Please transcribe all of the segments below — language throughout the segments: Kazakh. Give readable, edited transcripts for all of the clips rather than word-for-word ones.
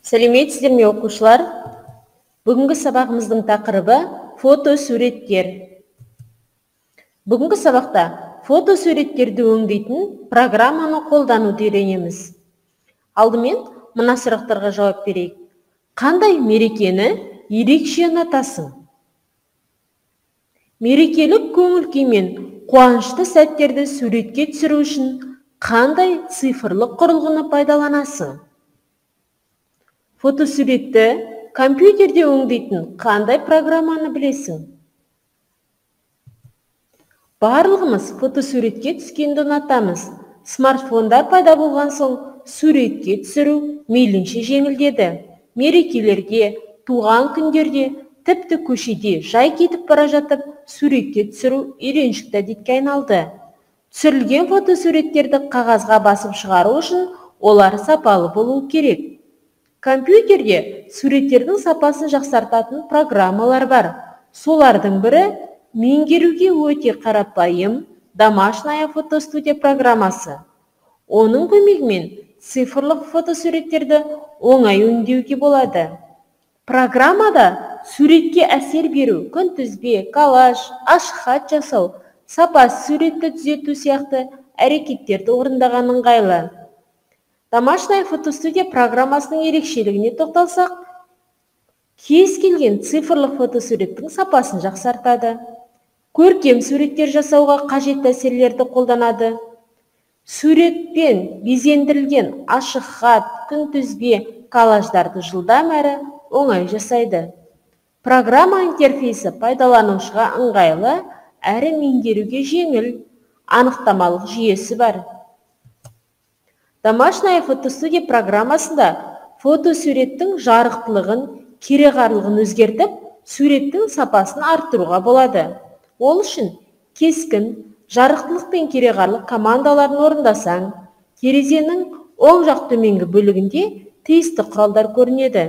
Сәлеметсіздер ме, оқушылар? Бүгінгі сабағымыздың тақырыбы фотосуреттер. Бүгінгі сабақта фотосуреттерді өңдейтін программаны қолдануды үйренеміз. Алдымен мына сұрақтарға жауап берейік. Қандай мерекені ерекше ұнатасың? Мерекелік көңіл күй мен қуанышты сәттерді суретке түсіру үшін қандай цифрлық құрылғыны пайдаланасың? Фотосуретті компьютерде өңдейтін қандай программаны білесің? Барлығымыз фотосуретке түскенді ұнатамыз. Смартфондар пайда болған соң суретке түсіру мейлінше жеңілдеді. Мерекелерде, туған күндерде, тіпті көшеде жай кетіп бара жатып суретке түсіру үйреншікті әдетке айналды. Түсірілген фотосуреттерді қағазға басып шығару үшін олар сапалы болуы керек. Компьютерде суреттердің сапасын жақсартатын программалар бар. Солардың бірі меңгеруге өте қарапайым Домашняя фотостудия программасы. Оның көмегімен цифрлық фотосуреттерді оңай өңдеуге болады. Программада суретке әсер беру, күнтізбе, коллаж, ашық хат жасау, сапасыз суретті түзету сияқты әрекеттерді орындаған ыңғайлы. Домашняя фотостудия программасының ерекшелігіне тоқталсақ, кез келген цифрлық фотосуреттің сапасын жақсартады. Көркем суреттер жасауға қажетті әсерлерді қолданады. Суретпен безендірілген ашық хат, күнтізбе, коллаждарды жылдам әрі оңай жасайды. Программа интерфейсі пайдаланушыға ыңғайлы әрі меңгеруге жеңіл, анықтамалық жүйесі бар. Домашняя фотостудия программасында фотосуреттің жарықтылығын, кереғарлығын өзгертіп, суреттің сапасын арттыруға болады. Ол үшін кескін, жарықтылық пен кереғарлық командаларын орындасаң, терезенің оң жақ төменгі бөлігінде тиісті құралдар көрінеді.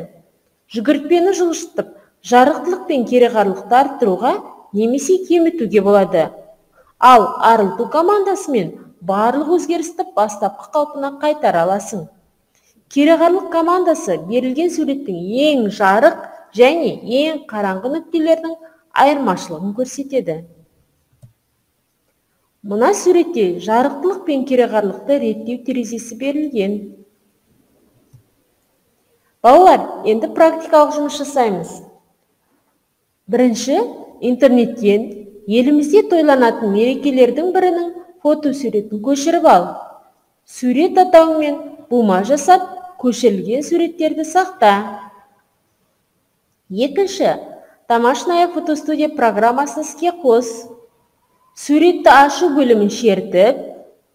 Жүгіртпені жылжытып, жарықтылық пен кереғарлықты арттыруға немесе кемітуге болады. Ал арылту командасымен барлық өзгерісті бастапқы қалпына қайтара аласың. Кереғарлық командасы берілген суреттің ең жарық және ең қараңғы нүктелерінің айырмашылығын көрсетеді. Мына суретте жарықтылық пен кереғарлықты реттеу терезесі берілген. Балалар, енді практикалық жұмыс жасаймыз. Бірінші, интернеттен елімізде тойланатын мерекелердің бірінің фотосуретін көшіріп ал. Сурет атауымен бума жасап, көшірілген суреттерді сақта. Екінші, Домашняя фотостудия программасын іске қос. Суретті ашу бөлімін шертіп,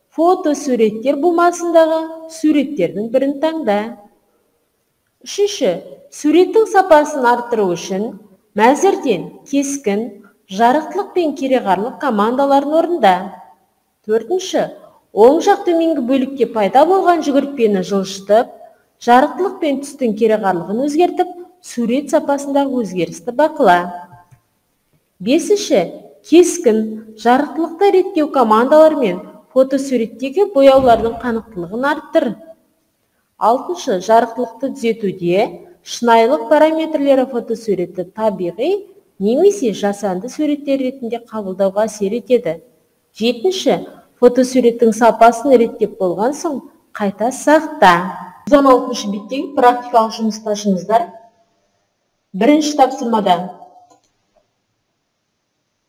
фотосуреттер бумасындағы суреттердің бірін таңда. Үшінші, суреттің сапасын арттыру үшін мәзірден кескін, жарықтылық пен кереғарлық командаларын орында. Төртінші, оң жақ төменгі бөлікте пайда болған жүгіртпені жылжытып, жарықтылық пен түстің кереғарлығын өзгертіп, сурет сапасындағы өзгерісті бақыла. Бесінші, кескін, жарықтылықты реттеу командаларымен фотосуреттегі бояулардың қанықтылығын арттыр. Алтыншы, жарықтылықты түзетуде шынайылық параметрлері фотосуретті табиғи немесе жасанды суреттер ретінде қабылдауға әсер етеді. Жетінші, фотосуреттің сапасын реттеп болған соң қайта сақта. 116 беттегі практикалық жұмысты ашыңыздар. Бірінші тапсырмада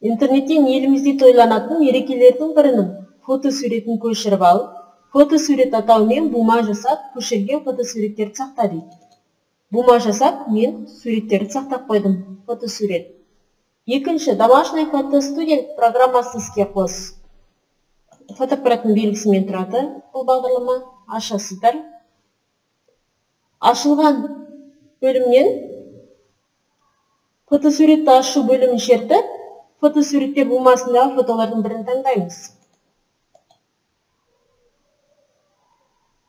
интернеттен елімізде тойланатын мерекелердің бірінің фотосуретін көшіріп ал, фотосурет атауымен бума жасап, көшірген фотосуреттерді сақта дейді. Бума жасап, мен суреттерді сақтап қойдым, фотосурет. Екінші, Домашняя фотостудия программасын іске қос. Фотоаппараттың белгісімен тұрады бұл бағдарлама. Ашасыздар. Ашылған бөлімнен фотосуретті ашу бөлімін шертіп, фотосуреттер бумасындағы фотолардың бірін таңдаймыз.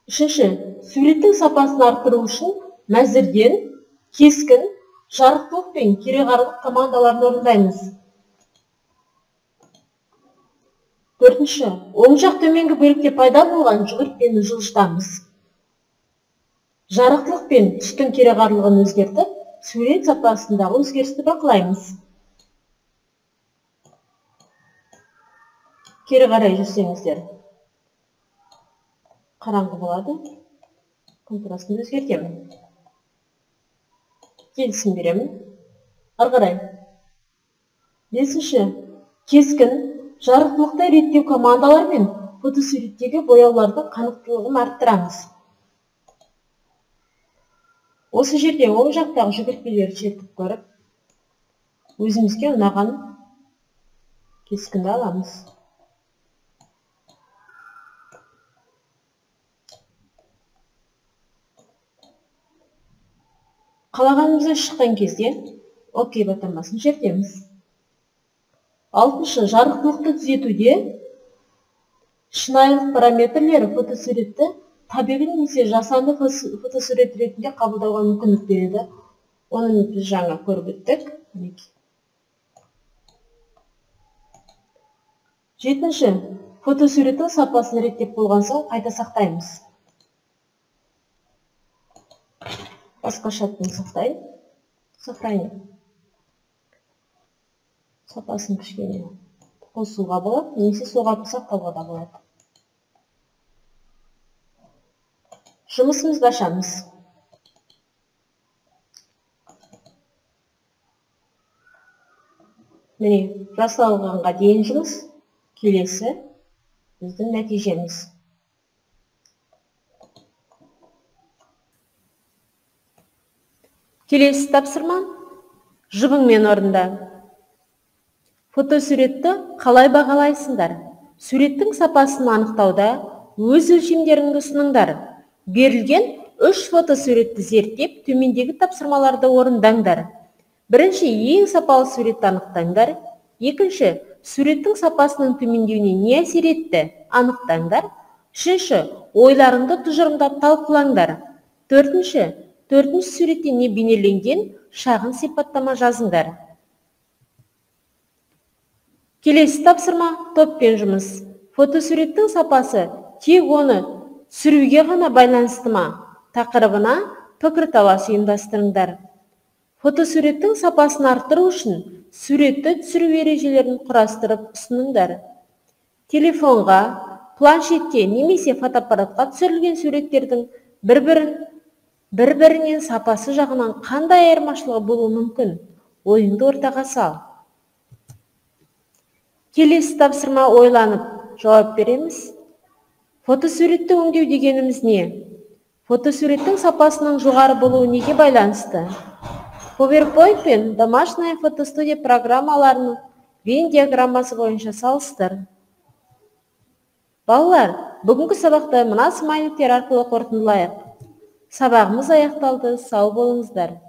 Үшінші, суреттің сапасын арттыру үшін мәзірден кескін, жарықтылық пен кереғарлық командаларын орындаймыз. Төртінші, оң жақ төменгі бөлікте пайда болған жүгіртпені жылжытамыз. Жарықтылық пен түстің кереғарлығын өзгертіп, сурет сапасындағы өзгерісті бақылаймыз. Кері қарай жүрсеңіздер, қараңғы болады. Контрастын өзгертемін. Келісім беремін. Ары қарай. Бесінші, кескін, жарықтылықты реттеу командаларымен фотосуреттегі бояулардың қанықтылығын арттырамыз. Осы жерде оң жақтағы жүгіртпелерді шертіп көріп, өзімізге ұнаған кескінді аламыз. Қалағанымыздан шыққан кезде ОК батырмасын шертеміз. Алтыншы, жарықтылықты түзетуде шынайылық параметрлері фотосуретті табиғи немесе жасанды фотосурет ретінде қабылдауға мүмкіндік береді. Оны біз жаңа көріп өттік. Жетінші, фотосуреттің сапасын реттеп болған соң қайта сақтаймыз. Басқаша сақтайын. Сохранить. Сапасын кішкене қосуға болады, немесе соғатын сақтауға да болады. Жұмысымызды ашамыз. Міне, жасалғанға дейін жұмыс, келесі біздің нәтижеміз. Келесі тапсырма жұбыңмен орында. Фотосуретті қалай бағалайсыңдар? Суреттің сапасын анықтауда өз өлшемдеріңді ұсыныңдар. Берілген 3 фотосуретті зерттеп, төмендегі тапсырмаларды орындаңдар. Бірінші, ең сапалы суретті анықтаңдар. Екінші, суреттің сапасының төмендеуіне не әсер етті? Анықтаңдар. Үшінші, ойларыңды тұжырымдап талқылаңдар. Төртінші, төртінші суретте не бейнеленген шағын сипаттама жазыңдар. Келесі тапсырма топпен жұмыс. Фотосуреттің сапасы тек оны түсіруге ғана байланысты ма? Тақырыбына пікірталас ұйымдастырыңдар. Фотосуреттің сапасын арттыру үшін суретті түсіру ережелерін құрастырып ұсыныңдар. Телефонға, планшетке немесе фотоаппаратқа түсірілген суреттердің бір-бірінен сапасы жағынан қандай айырмашылығы болуы мүмкін? Ойыңды ортаға сал. Келесі тапсырма ойланып жауап береміз. Фотосуретті өңдеу дегеніміз не? Фотосуреттің сапасының жоғары болуы неге байланысты? PowerPoint пен Домашняя фотостудия программаларының Венн диаграммасы бойынша салыстыр. Балалар, бүгінгі сабақты мына смайликтер арқылы қорытындылайық. Сабағымыз аяқталды. Сау болыңыздар.